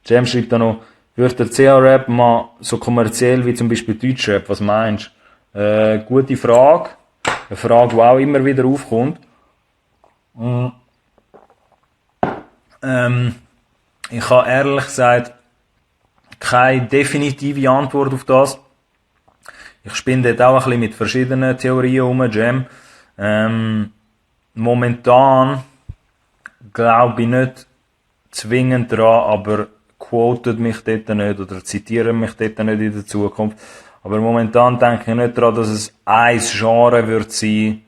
Jam schreibt da noch, wird der CH-Rap mal so kommerziell wie zum Beispiel Deutschrap? Was meinst du? Gute Frage. Eine Frage, die auch immer wieder aufkommt. Ich habe ehrlich gesagt keine definitive Antwort auf das. Ich spinne dort auch ein bisschen mit verschiedenen Theorien um, Jam. Momentan glaube ich nicht zwingend dran, aber quotet mich dort nicht oder zitieren mich dort nicht in der Zukunft. Aber momentan denke ich nicht daran, dass es ein Genre wird sein,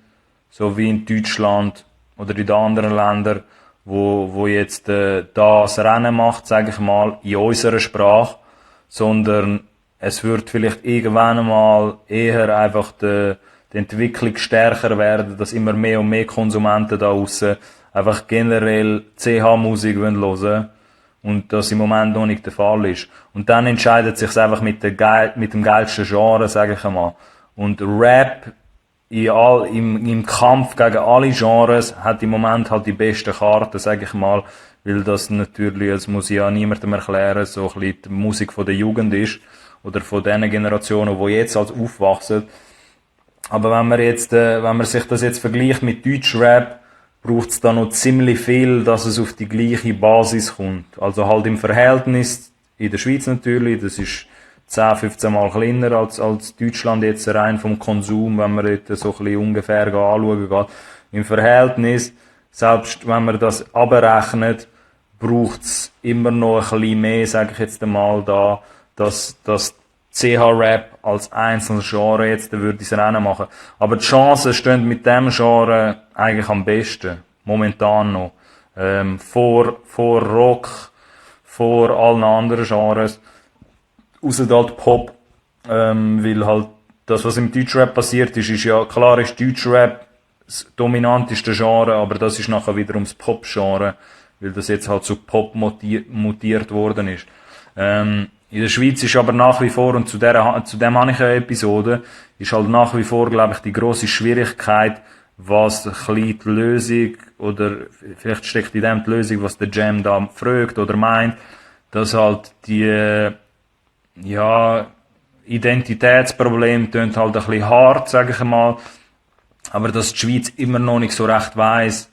so wie in Deutschland oder in den anderen Ländern, wo jetzt das Rennen macht, sage ich mal, in unserer Sprache, sondern es wird vielleicht irgendwann einmal eher einfach die Entwicklung stärker werden, dass immer mehr und mehr Konsumenten da draussen einfach generell CH-Musik hören wollen und das im Moment noch nicht der Fall ist. Und dann entscheidet sich's einfach mit dem geilsten Genre, sage ich einmal. Und Rap im Kampf gegen alle Genres hat im Moment halt die besten Karten, sage ich mal, weil das natürlich, das muss ich ja niemandem erklären, so ein bisschen die Musik von der Jugend ist oder von den Generationen, die jetzt halt aufwachsen. Aber wenn man sich das jetzt vergleicht mit Deutschrap, braucht es da noch ziemlich viel, dass es auf die gleiche Basis kommt. Also halt im Verhältnis in der Schweiz natürlich, das ist 10, 15 Mal kleiner als Deutschland jetzt rein vom Konsum, wenn man dort so ein bisschen ungefähr anschauen geht. Im Verhältnis, selbst wenn man das abrechnet, braucht es immer noch ein bisschen mehr, sage ich jetzt einmal da, dass CH-Rap als einzelnes Genre jetzt würde ins Rennen machen. Aber die Chancen stehen mit dem Genre eigentlich am besten. Momentan noch. Vor Rock, vor allen anderen Genres. Ausser halt Pop. Weil halt das, was im Deutschrap passiert ist ja, klar ist Deutschrap das dominanteste Genre, aber das ist nachher wiederum das Pop-Genre. Weil das jetzt halt zu Pop mutiert worden ist. In der Schweiz ist aber nach wie vor, und zu dem habe ich eine Episode, ist halt nach wie vor, glaube ich, die grosse Schwierigkeit, was ein bisschen die Lösung, oder vielleicht steckt in dem die Lösung, was der Jam da fragt oder meint, dass halt die, ja, Identitätsprobleme tönt halt ein bisschen hart, sage ich mal, aber dass die Schweiz immer noch nicht so recht weiss,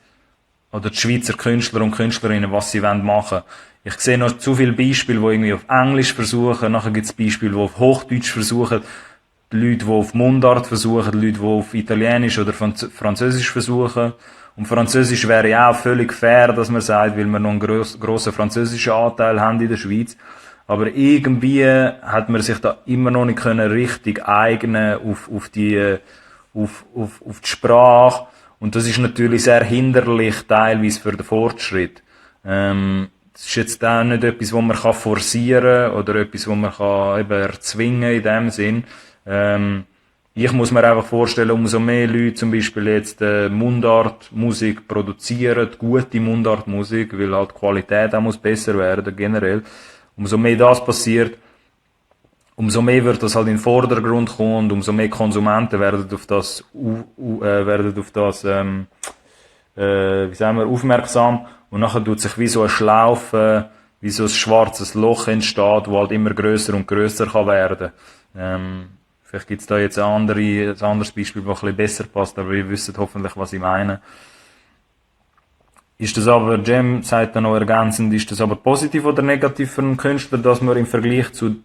oder die Schweizer Künstler und Künstlerinnen, was sie machen wollen. Ich sehe noch zu viele Beispiele, die irgendwie auf Englisch versuchen, nachher gibt es Beispiele, die auf Hochdeutsch versuchen, die Leute, die auf Mundart versuchen, die Leute, die auf Italienisch oder Französisch versuchen. Und Französisch wäre ja auch völlig fair, dass man sagt, weil wir noch einen grossen französischen Anteil haben in der Schweiz. Aber irgendwie hat man sich da immer noch nicht richtig eignen auf die Sprache. Und das ist natürlich sehr hinderlich, teilweise für den Fortschritt. Das ist jetzt auch nicht etwas, was man forcieren kann oder etwas, was man eben erzwingen in dem Sinn. Ich muss mir einfach vorstellen, umso mehr Leute zum Beispiel jetzt Mundartmusik produzieren, gute Mundartmusik, weil halt die Qualität auch muss besser werden generell. Umso mehr das passiert, umso mehr wird das halt in den Vordergrund kommen und umso mehr Konsumenten werden auf das wie sagen wir, aufmerksam. Und nachher tut sich wie so eine Schlaufe, wie so ein schwarzes Loch entsteht, wo halt immer grösser und grösser kann werden. Vielleicht gibt's da jetzt ein anderes Beispiel, das ein bisschen besser passt, aber ihr wisst hoffentlich, was ich meine. Ist das aber, Jam sagt dann noch ergänzend, ist das aber positiv oder negativ für einen Künstler, dass wir im Vergleich zu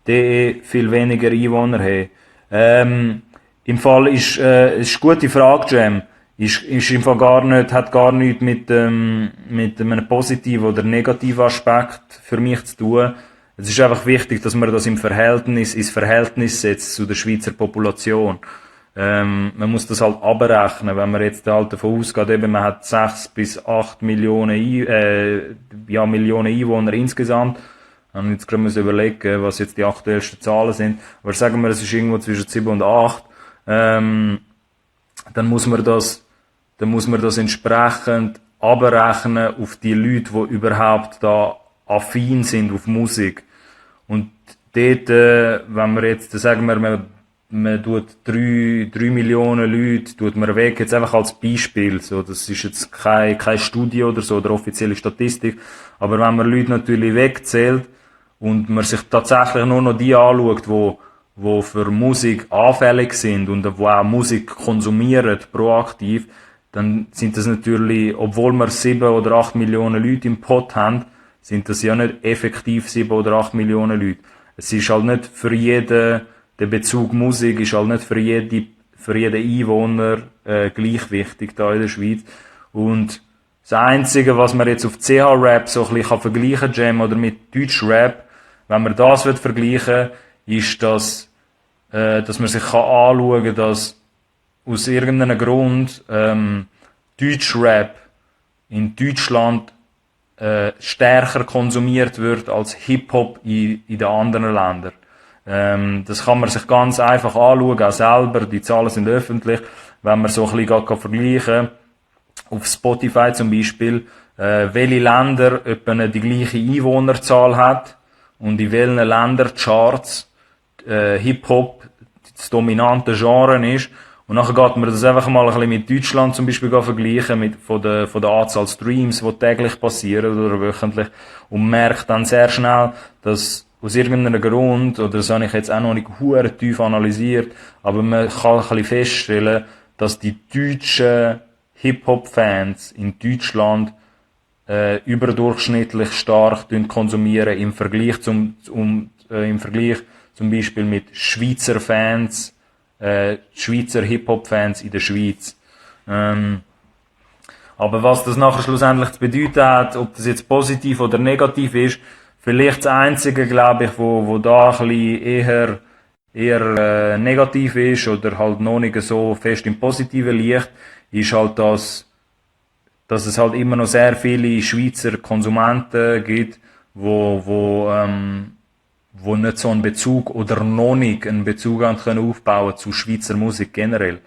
DE viel weniger Einwohner haben? Im Fall ist eine gute Frage, Jam. Ist im Fall hat gar nichts mit einem positiven oder negativen Aspekt für mich zu tun. Es ist einfach wichtig, dass man das ins Verhältnis setzt zu der Schweizer Population. Man muss das halt abrechnen, wenn man jetzt halt davon ausgeht, eben, man hat 6 bis 8 Millionen Einwohner insgesamt. Und jetzt können wir uns überlegen, was jetzt die aktuellsten Zahlen sind. Aber sagen wir, es ist irgendwo zwischen 7 und 8. Dann muss man das entsprechend abrechnen auf die Leute, die überhaupt da affin sind auf Musik. Und dort, wenn wir jetzt, sagen wir, man man tut 3 Millionen Leute, tut man weg, jetzt einfach als Beispiel, so, das ist jetzt kein Studie oder so, oder offizielle Statistik, aber wenn man Leute natürlich wegzählt und man sich tatsächlich nur noch die anschaut, wo für Musik anfällig sind und wo auch Musik konsumieren, proaktiv, dann sind das natürlich, obwohl wir 7 oder 8 Millionen Leute im Pot haben, sind das ja nicht effektiv 7 oder 8 Millionen Leute. Es ist halt nicht für jeden, der Bezug Musik ist halt nicht für jeden Einwohner gleich wichtig da in der Schweiz. Und das Einzige, was man jetzt auf CH-Rap so ein bisschen vergleichen kann, Jam, oder mit Deutsch-Rap, wenn man das vergleichen will, ist, dass man sich anschauen kann, dass aus irgendeinem Grund Deutschrap in Deutschland stärker konsumiert wird als Hip-Hop in den anderen Ländern. Das kann man sich ganz einfach anschauen, auch selber, die Zahlen sind öffentlich, wenn man so ein bisschen vergleichen auf Spotify zum Beispiel, welche Länder etwa die gleiche Einwohnerzahl hat und in welchen Ländercharts Hip-Hop das dominante Genre ist. Und nachher geht man das einfach mal ein bisschen mit Deutschland zum Beispiel vergleichen, von der Anzahl Streams, die täglich passieren oder wöchentlich, und merkt dann sehr schnell, dass aus irgendeinem Grund, oder das habe ich jetzt auch noch nicht hure tief analysiert, aber man kann ein bisschen feststellen, dass die deutschen Hip-Hop-Fans in Deutschland überdurchschnittlich stark konsumieren im Vergleich im Vergleich zum Beispiel mit Schweizer Fans, Schweizer Hip-Hop-Fans in der Schweiz. Aber was das nachher schlussendlich zu bedeuten hat, ob das jetzt positiv oder negativ ist, vielleicht das Einzige, glaube ich, wo da ein bisschen eher negativ ist oder halt noch nicht so fest im positiven Licht, ist halt dass es halt immer noch sehr viele Schweizer Konsumenten gibt, wo nicht so einen Bezug oder noch nicht einen Bezug aufbauen können zu Schweizer Musik generell.